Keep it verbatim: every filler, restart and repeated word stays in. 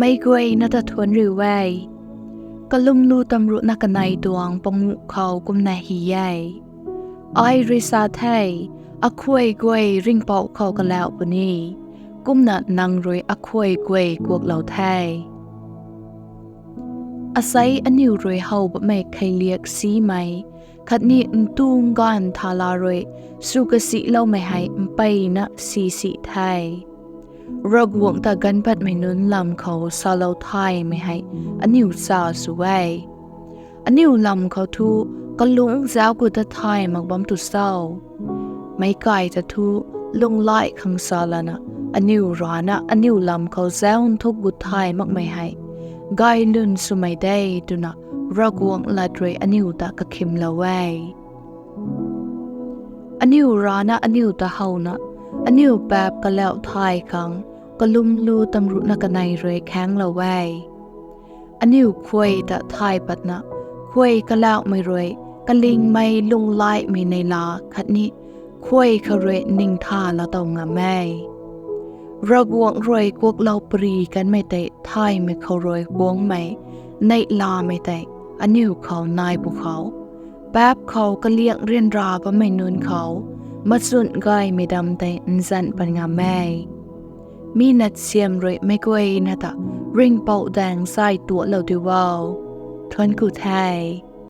Meic guayna ta thuanc riu e, kalumlu tamruhna kanei tuang panguh khou kumna hy e. Ai rui sa the, akhuay guay ringhpouc khou kalauh puni, kumna nang rui akhuay guay kuaklou the. Asei aniu rui how bammei kheiliak simei khatni ntung gaanv thala rui sw kasiloumei hei mpeyna si si the. Ravguangc ta ganv patmei nunc lam khou salou thaymei hei aniu cha sw e. Aniu lam khou thu kalungc zauc gut ta thay mak bam tu cho? Meic kai ta thu lunghlaic khang sa lana, aniu rana aniu lam khou zauc nthuk gut thay makmei hei gay lun swmei de twna Ravguangc lat rui aniu ta kakhimlou e. Aniu rana aniu ta howna, aniu paap kalauh thay khang kalumlu tamruhna kanei rui khaenglou e. Aniu khuay ta thay patna, khuay kalauhmei rui kalingmei lunghlaicmei neihla khatni khuay khou rui ningtha laa tow ngam e. Ravguangc rui kuaklou pary kanmei tei thaymei khou rui guangmei neihlamei tei aniu khou nai pwkhou, paap khou kaliang ryanra bammei nunc khou machun gaymei dam tei nzan pat ngam e. Mi natsiam rui meic guayna ta Ringhpouc daeng zay tuanclou diu o. Thuanc ku the.